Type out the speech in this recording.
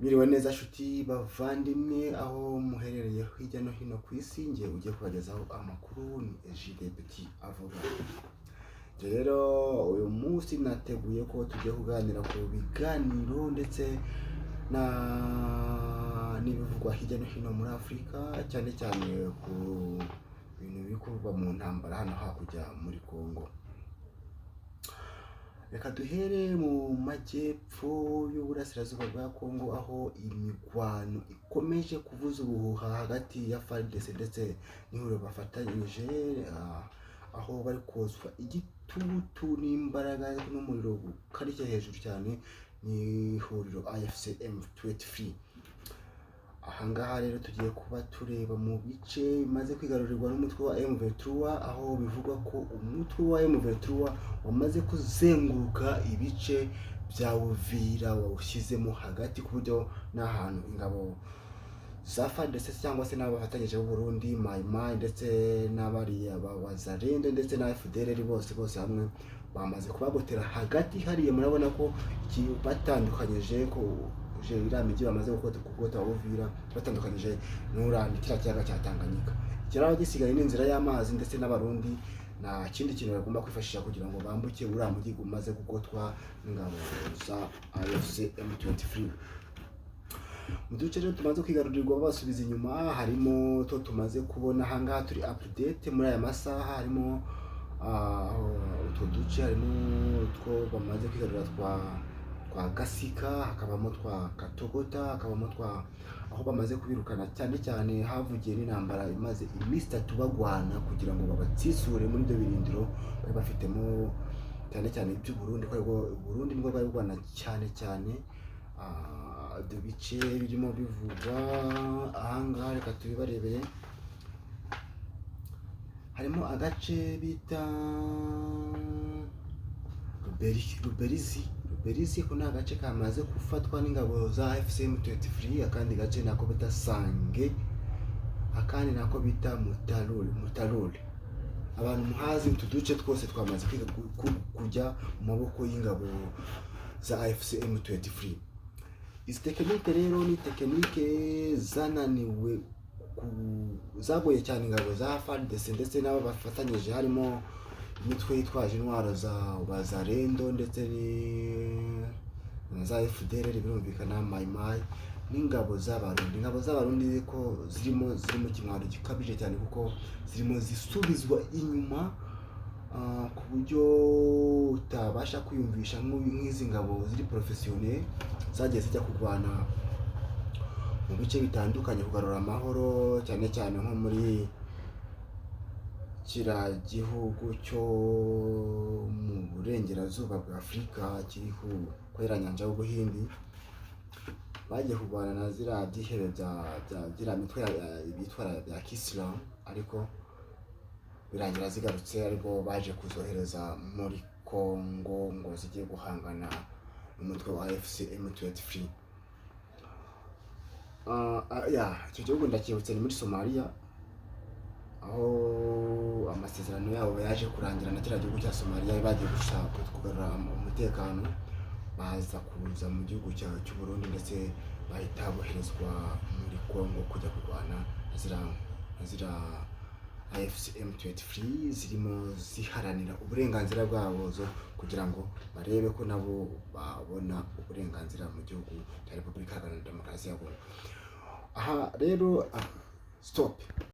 Mwiriwe neza nshuti bavandimwe, aho muherereye hirya no hino ku isi. Ngiye ugiye kubagezaho amakuru ni Egide Petit avuga. Njye rero uyu munsi nateguye ko tugiye kuganira ku biganiro ndetse na n'ibivugwa hirya no hino muri Afurika, cyane cyane ku bintu biri kuvugwa mu ntambara hano hakurya muri Congo. Reka duhere mu majyepfo y'uburasirazuba bwa Congo, aho imirwano ikomeje kuvuza ubuhuha hagati ya FARDC ndetse n'ihuriro bafatanyije, aho bari kozwa igitutu n'imbaraga n'umuriro ukarishye hejuru cyane n'ihuriro AFC M23. Ahangaha rero tugiye kuba tureba mu bice bimaze kwigarurirwa n'umutwe wa M23, aho bivugwa ko umutwe wa M23 wamaze kuzenguruka ibice bya Uvira, wawushyizemo hagati, ku buryo n'ahantu ingabo za FARDC cyangwa se n'abo bafatanyije b'u Burundi, Mai Mai, ndetse n'abariya ba Wazalendo ndetse na FDLR, bose bose hamwe bamaze kubagotera hagati hariya. Murabona ko iki batandukanyije ko je iriya mijyi bamaze kugota Uvira, batandukanyije n'uriya kiriya kiyaga cya Tanganyika. Ikiraro gisigaye n'inzira y'amazi ndetse n'Abarundi nta kindi kintu bagomba kwifashisha kugira ngo bambuke uriya mujyi umaze kugotwa n'ingabo za AFC M23. Mu duce rero tumaze kwigarurirwa basubiza inyuma, harimo to tumaze kubona ahangaha turi update muri aya masaha, harimo utwo duce, harimo utwo bamaze kwigarurira twa Gasika, hakabamo twa Katogota, hakabamo twa aho bamaze kubirukana cyane cyane havugiye n'intambara imaze iminsi 3 bagwana kugira ngo babatsisure muri ibyo birindiro bari bafitemo, cyane cyane iby'u Burundi, ko aribwo Burundi nibwo bari kurwana cyane cyane. Ibyo bice birimo bivugwa ahangaha, reka tubibarebere. Harimo agace bita Ruberizi. Ruberizi ko ni agace kamaze gufatwa n'ingabo za AFC M23. Akandi gace nako bita Sange, akandi nako bita Mutarule. Abantu muhazi, utu duce twose twamaze kwiga kujya mu maboko y'ingabo za AFC M23. Izi technique rero ni technique zananiwe zagoye cyane ingabo za FARDC ndetse n'abo bafatanyije, harimo imitwe yitwaje intwaro za Wazalendo ndetse na za FDLR, birumvikana Mai Mai n'ingabo z'Abarundi. Ingabo z'Abarundi ko zirimo ziri mu kimwaro gikabije cyane, kuko zirimo zisubizwa inyuma ku buryo utabasha kwiyumvisha, nk'izi ngabo ziri professionnel zagiye zijya kurwana mu bice bitandukanye kugarura amahoro, cyane cyane nko muri kiriya gihugu cyo mu burengerazuba bwa Afurika kiri ku iriya nyanja y'Ubuhindi. Bagiye kurwana na ziriya byihebe bya ziriya mitwe bitwara bya kisilamu, ariko birangira zigarutse, ariko baje kuzohereza muri Congo ngo zijye guhangana n'umutwe wa AFC M23. Ya, icyo gihugu ndacyibutse, ni muri Somalia, aho amasezerano yabo yaje kurangira na kiriya gihugu cya Somalia, bagiye gushaka kugarura umutekano, baza kuza mu gihugu cy'u Burundi, ndetse bahita boherezwa muri Congo kujya kurwana na ziriya AFC M23 zirimo ziharanira uburenganzira bwabo zo kugira ngo barebe ko nabo babona uburenganzira mu gihugu cya Repubulika Iharanira Demokarasi ya Kongo. Aha rero, stop.